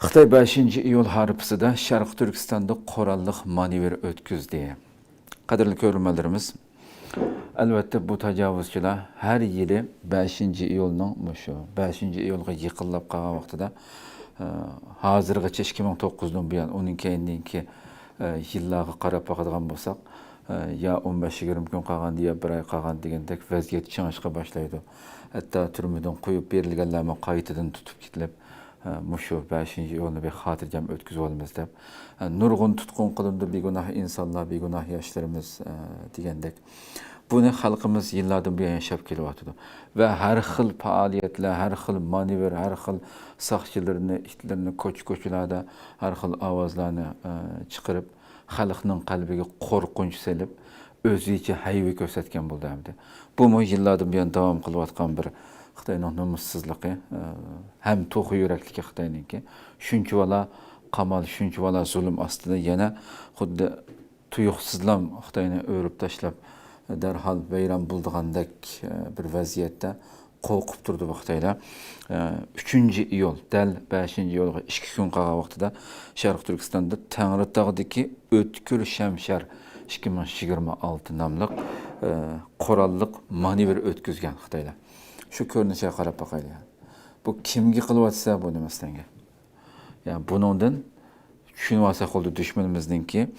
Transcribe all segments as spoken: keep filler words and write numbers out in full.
خىتاي بەشىنچى ئىيۇل ھارپىسىدا شەرقىي تۈركىستاندا قوراللىق مانېۋىر ئۆتكۈزدى. قەدىرلىك كۆرۈرمەنلىرىمىز، ئەلۋەتتە، بۇ تاجاۋۇزچىلار ھەر يىلى بەشىنچى ئىيۇلنىڭ مۇشۇ بەشىنچى ئىيۇلغا يېقىنلاپ قالغان ۋاقتىدا، ئە، ھازىرغىچە ئىككى مىڭ توققۇزدىن بۇيان، ئۇنىڭ كەينىدىكى، ئە، يىللارغا قاراپ باقىدىغان بولساق، ئە، يا ئون بەش يىگىرمە كۈن قالغان، يا بىر ئاي قالغان دېگەندەك ۋەزىيەت چىڭىشقا باشلايدۇ. ھەتتا تۈرمىدىن قويۇپ بېرىلگەنلەرمۇ قايتىدىن تۇتۇپ كېتىلىپ، ھە، مۇشۇ بەشىنچى ئىيۇلنى بىر خاتىرجەم ئۆتكۈزۈۋالىمىز دەپ، ھە، نۇرغۇن تۇتقۇن قىلىنىدۇ، بىگۇناھ ئىنسانلار، بىگۇناھ ياشلىرىمىز، ھە، دېگەندەك. بۇنى خەلقىمىز يىللاردىن بۇيان ياشاپ كېلىۋاتىدۇ. ۋە ھەر خىل پائالىيەتلەر، ھەر خىل مانېۋىر، ھەر خىل ساقچىلىرىنى، ئىتلىرىنى كوچا-كوچىلاردا ھەر خىل ئاۋازلارنى، ئە، چىقىرىپ، خەلقنىڭ قەلبىگە قورقۇنچ سېلىپ، ئۆزىچە ھەيۋە كۆرسەتكەن بولدى ئەمدى. بۇمۇ يىللاردىن بۇيان داۋام قىلىۋاتقان بىر خىتاينىڭ نومۇسسىزلىقى، ئە، ھەم توخۇ يۈرەكلىكى خىتاينىڭكى. شۇنچىۋالا قامال، شۇنچىۋالا زۇلۇم ئاستىدا يەنە خۇددى تۇيۇقسىزلام خىتاينى ئۆرۈپ تاشلاپ، دەرھال ۋەيران بولىدىغاندەك، ئە، بىر ۋەزىيەتتە قورقۇپ تۇرىدۇ بۇ خىتايلار. ئە، ئۈچىنچى ئىيۇل، دەل بەشىنچى ئىيۇلغا ئىككى كۈن قالغان ۋاقتىدا شەرقىي تۈركىستاندا تەڭرىتاغدىكى ئۆتكۈر شەمشەر ئىككى مىڭ يىگىرمە ئالتە ناملىق، ئە، قوراللىق مانېۋىر ئۆتكۈزگەن خىتايلار. شۇ كۆرۈنۈشىگە قاراپ باقايلى. بۇ كىمگە قىلىۋاتىسە بۇنى مەسىلەنگە؟ يا بۇنىڭدىن چۈشىنىۋالساق بولدى دۈشمىنىمىزنىڭكى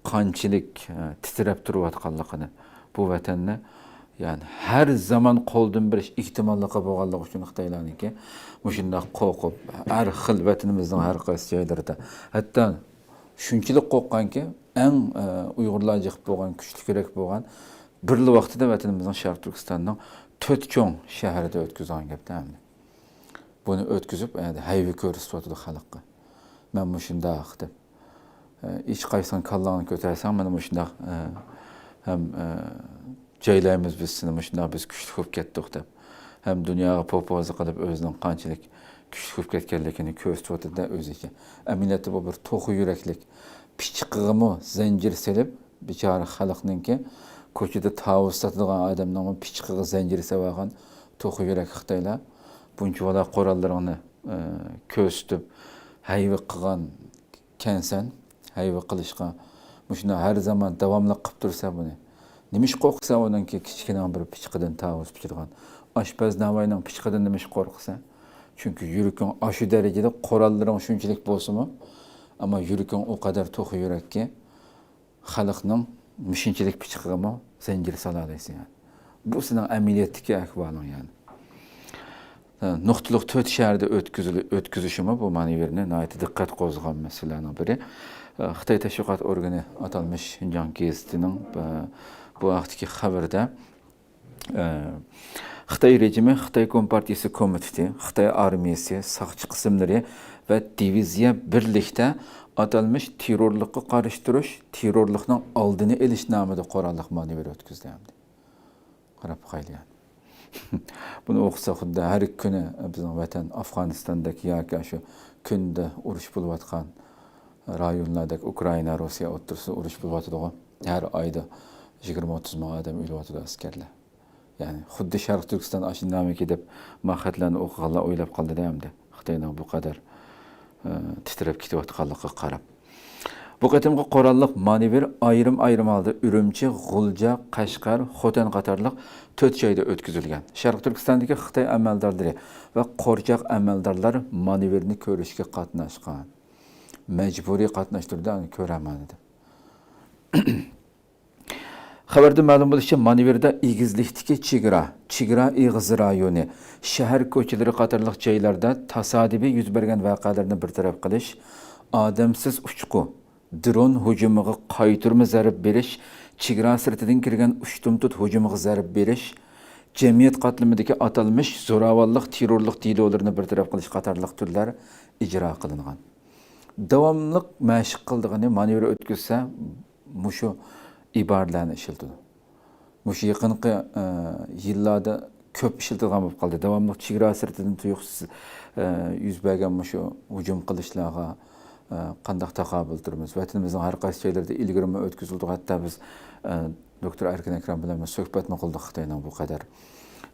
قانچىلىك، ئە، تىترەپ تۇرۇۋاتقانلىقىنى. بۇ ۋەتەننى، يەنى، ھەر زامان قولدىن بېرىش ئېھتىماللىقى بولغانلىقى ئۈچۈن خىتايلارنىڭكى مۇشۇنداق قورقۇپ، ھەر خىل ۋەتىنىمىزنىڭ ھەر قايسى جايلىرىدا، ھەتتا شۇنچىلىك قورققانكى، ئەڭ، ئە، ئۇيغۇرلار جىق بولغان، كۈچلۈكرەك بولغان، بىرلا ۋاقتىدا ۋەتىنىمىزنىڭ شەرقىي تۈركىستاننىڭ تۆت چوڭ شەھىرىدە ئۆتكۈزگەن گەپتە ئەمدى. بۇنى ئۆتكۈزۈپ، ئە، ھەيۋە كۆرسىتىۋاتىدۇ خەلققە. مەن مۇشۇنداق دەپ. ئە، ھېچقايسىڭ كاللاڭنى كۆتەرسەڭ، مانا مۇشۇنداق، ئە، ھەم، ئە، جايلايمىز بىز سېنى، مۇشۇنداق بىز كۈچلۈك بولۇپ كەتتۇق دەپ. ھەم دۇنياغا پوپوزا قىلىپ ئۆزىنىڭ قانچىلىك كۈچلۈك بولۇپ كەتكەنلىكىنى كۆرسىتىۋاتىدۇ ئۆزىچە. ئەمەلىيەتتە بۇ بىر توخۇ يۈرەكلىك، پىچىقىغىمۇ زەنجىر سېلىپ، بىچارە خەلقنىڭكى كوچىدا تاۋۇز ساتىدىغان ئادەمنىڭمۇ پىچىقىغا زەنجىر سېلىۋالغان توخۇ يۈرەك خىتايلار. بۇنچىۋالا قوراللىرىڭنى، ئە، كۆرسىتىپ، ھەيۋە قىلغان كەنسەن، ھەيۋە قىلىشقا مۇشۇنداق ھەر زامان داۋاملىق قىلىپ تۇرسا بۇنى. نېمىش قورقىسەن ئۇنىڭكى كىچىككىنە بىر پىچىقىدىن تاۋۇز پىچىرغان؟ ئاشپەز ناۋاينىڭ پىچىقىدىن نېمىش قورقىسەن؟ چۈنكى يۈرىكىڭ ئاشۇ دەرىجىدە، قوراللىرىڭ شۇنچىلىك بولسىمۇ، ئەمما يۈرىكىڭ ئۇ قەدەر توخۇ يۈرەككى، خەلقنىڭ مۇشۇنچىلىك پىچىقىغىمۇ زەنجىر سالالايسەن، يەنى. بۇ سېنىڭ ئەمەلىيەتتىكى ئەھۋالىڭ، يەنى. نۇقتىلىق تۆت شەھەردە ئۆتكۈزۈلۈ-، ئۆتكۈزۈشىمۇ بۇ مانېۋىرنى ناھايىتى دىققەت قوزغىغان مەسىلىلەرنىڭ بىرى. خىتاي تەشۋىقات ئورگىنى ئاتالمىش شىنجاڭ گېزىتىنىڭ، بۇ ھەقتىكى خەۋىرىدە، خىتاي رېجىمى، خىتاي كومپارتىيىسى كومىتېتى، خىتاي ئارمىيىسى، ساقچى قىسىملىرى ۋە دىۋىزىيە بىرلىكتە ئاتالمىش تېررورلۇققا قارشى تۇرۇش، تېررورلۇقنىڭ ئالدىنى ئېلىش نامىدا قوراللىق مانېۋىر ئۆتكۈزدى ئەمدى. قاراپ باقايلى، يەنى. بۇنى ئوقۇسا، خۇددى ھەر كۈنى بىزنىڭ ۋەتەن ئافغانىستاندەك ياكى شۇ كۈندە ئۇرۇش بولۇۋاتقان رايونلاردەك، ئۇكرائىنا، روسىيە ئوتتۇرىسىدا ئۇرۇش بولۇۋاتىدىغۇ. ھەر ئايدا يىگىرمە ئوتتۇز مىڭ ئادەم ئۆلۈۋاتىدۇ ئەسكەرلەر. يەنى خۇددى شەرقىي تۈركىستان ئاشۇنداقمىكىن دەپ، ما خەتلەرنى ئوقۇغانلار ئويلاپ قالدىدە ئەمدى. خىتاينىڭ بۇ قەدەر، ئە، تىترەپ كېتىۋاتقانلىقىغا قاراپ. بۇ قېتىمقى قوراللىق مانېۋىر ئايرىم-ئايرىم ھالدا ئۈرۈمچى، غۇلجا، قەشقەر، خوتەن قاتارلىق تۆت جايدا ئۆتكۈزۈلگەن. شەرقىي تۈركىستاندىكى خىتاي ئەمەلدارلىرى ۋە قورچاق ئەمەلدارلار مانېۋىرنى كۆرۈشكە قاتناشقان. مەجبۇرىي قاتناشتۇردى، ئۇنى كۆرەلمىدى. خەۋەردىن مەلۇم بولۇشىچە، مانېۋىردا ئېگىزلىكتىكى چېگرا، چېگرا ئېغىزى رايونى، شەھەر كوچىلىرى قاتارلىق جايلاردا تاسادىپىي يۈز بەرگەن ۋەقەلەرنى بىر تەرەپ قىلىش، ئادەمسىز ئۇچقۇ، درون ھۇجۇمىغا قايتۇرما زەربە بېرىش، چېگرا سىرتىدىن كىرگەن ئۇشتۇمتۇت ھۇجۇمىغا زەربە بېرىش، جەمئىيەت قاتلىمىدىكى ئاتالمىش زوراۋانلىق، تېررورلۇق دېلولىرىنى بىر تەرەپ قىلىش قاتارلىق تۈرلەر ئىجرا قىلىنغان. داۋاملىق مەشىق قىلىدىغىنى، مانېۋىر ئۆتكۈزسە، مۇشۇ ئىبارىلەرنى ئىشلىتىدۇ. مۇشۇ يېقىنقى، ئە، يىللاردا كۆپ ئىشلىتىدىغان بولۇپ قالدى. داۋاملىق چېگرا سىرتىدىن تۇيۇقسىز، ئە، يۈز بەرگەن مۇشۇ ھۇجۇم قىلىشلارغا، ئە، قانداق تاقابىل تۇرىمىز؟ ۋەتىنىمىزنىڭ ھەر قايسى جايلىرىدا ئىلگىرىمۇ ئۆتكۈزۈلدى. ھەتتا بىز، ئە، دوكتور ئەركىن ئەكرەم بىلەن سۆھبەتمۇ قىلدۇق خىتاينىڭ بۇ قەدەر،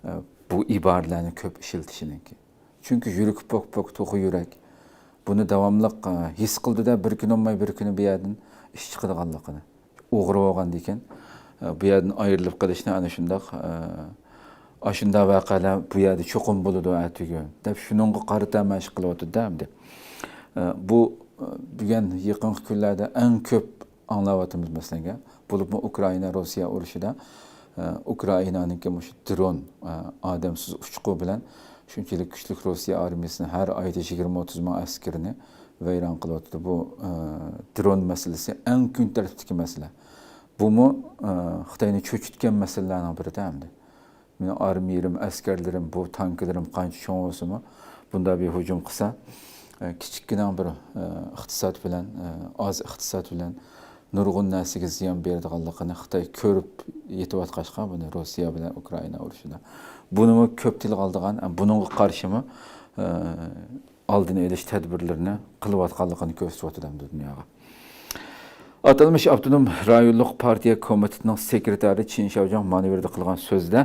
ئە، بۇ ئىبارىلەرنى كۆپ ئىشلىتىشىنىڭكى. چۈنكى يۈرىكى پوك-پوك، توخۇ يۈرەك. بۇنى داۋاملىق، ئە، ھېس قىلدى-دە، بىر كۈن بولماي بىر كۈنى بۇ يەردىن ئىش چىقىدىغانلىقىنى. ئوغرى بولغاندىكىن، ئە، بۇ يەردىن ئايرىلىپ قېلىشنى ئەنە شۇنداق، ئە، ئاشۇنداق ۋەقەلەر بۇ يەردە چوقۇم بولىدۇ ئەتىگۈن دەپ شۇنىڭغا قارىتا مەشىق قىلىۋاتىدۇ-دە ئەمدى. ئە، بۇ، ئە، بۈگۈن يېقىنقى كۈنلەردە ئەڭ كۆپ ئاڭلاۋاتىمىز، مەسىلەن، بولۇپمۇ ئۇكرائىنا روسىيە ئۇرۇشىدا، ئە، ئۇكرائىنانىڭكى مۇشۇ درون، ئە، ئادەمسىز ئۇچقۇ بىلەن شۇنچىلىك كۈچلۈك روسىيە ئارمىيىسىنى ھەر ئايدا يىگىرمە ئوتتۇز مىڭ ئەسكىرىنى ۋەيران قىلىۋاتىدۇ. بۇ، ئە، درون مەسىلىسى ئەڭ كۈن تەرتىپتىكى مەسىلە. بۇمۇ، ئە، خىتاينى چۆچۈتكەن مەسىلىلەرنىڭ بىرىدە ئەمدى. مېنىڭ ئارمىيەم، ئەسكەرلىرىم، بۇ تانكىلىرىم قانچە چوڭ بولسىمۇ، بۇنداق بىر ھۇجۇم قىلسا، ئە، كىچىككىنە بىر، ئە، ئىقتىساد بىلەن، ئە، ئاز ئىقتىساد بىلەن نۇرغۇن نەرسىگە زىيان بېرىدىغانلىقىنى خىتاي كۆرۈپ يېتىۋاتقاچقا، بۇنى روسىيە بىلەن ئۇكرائىنا ئۇرۇشىدا. بۇنىمۇ كۆپ تىلغا ئالىدىغان، ئە، بۇنىڭغا قارشىمۇ، ئە، ئالدىنى ئېلىش تەدبىرلىرىنى قىلىۋاتقانلىقىنى كۆرسىتىۋاتىدۇ ئەمدى دۇنياغا. ئاتالمىش ئاپتونوم رايونلۇق پارتىيە كومىتېتىنىڭ سېكرېتارى چىن شياۋجياڭ مانېۋىردا قىلغان سۆزىدە،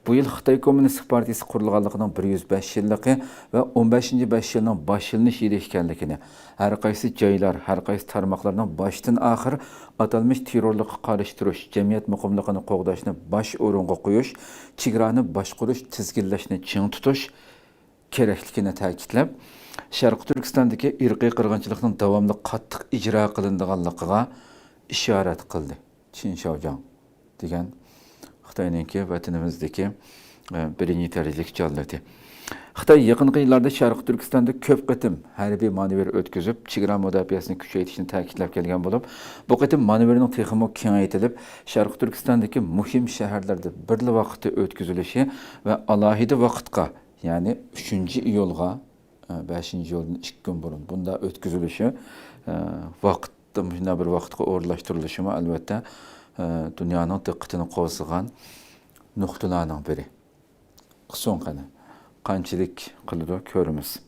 بۇ يىل خىتاي كوممۇنىستىك پارتىيىسى قۇرۇلغانلىقىنىڭ بىر يۈز بەش يىللىقى ۋە ئون بەشىنچى بەش يىلنىڭ باشلىنىش يىلى ئىكەنلىكىنى، ھەر قايسى جايلار، ھەر قايسى تارماقلارنىڭ باشتىن ئاخىر ئاتالمىش تېررورلۇققا قارشى تۇرۇش، جەمئىيەت مۇقىملىقىنى قوغداشنى باش ئورۇنغا قويۇش، چېگرانى باشقۇرۇش، تىزگىنلەشنى چىڭ تۇتۇش، كېرەكلىكىنى تەكىتلەپ، شەرقىي تۈركىستاندىكى ئىرقىي قىرغىنچىلىقنىڭ داۋاملىق قاتتىق ئىجرا قىلىنىدىغانلىقىغا ئىشارەت قىلدى. چىن شياۋجياڭ دېگەن خىتاينىڭكى ۋەتىنىمىزدىكى، ئە، بىرىنچى دەرىجىلىك جاللىتى. خىتاي يېقىنقى يىللاردا شەرقىي تۈركىستاندا كۆپ قېتىم ھەربىي مانېۋىر ئۆتكۈزۈپ، چېگرا مۇداپىئەسىنى كۈچەيتىشنى تەكىتلەپ كەلگەن بولۇپ، بۇ قېتىم مانېۋىرنىڭ تېخىمۇ كېڭەيتىلىپ، شەرقىي تۈركىستاندىكى مۇھىم شەھەرلەردە بىرلا ۋاقىتتا ئۆتكۈزۈلۈشى ۋە ئالاھىدە ۋاقىتقا، يەنى ئۈچىنچى ئىيۇلغا، ئە، بەشىنچى ئىيۇلدىن ئىككى كۈن بۇرۇن بۇنداق ئۆتكۈزۈلۈشى، ئە، ۋاقىتتا، مۇشۇنداق بىر ۋاقىتقا ئورۇنلاشتۇرۇلۇشىمۇ، ئەلۋەتتە، ئە، دۇنيانىڭ دىققىتىنى قوزغىغان نۇقتىلارنىڭ بىرى. قىلسۇن قېنى. قانچىلىك قىلىدۇ، كۆرىمىز.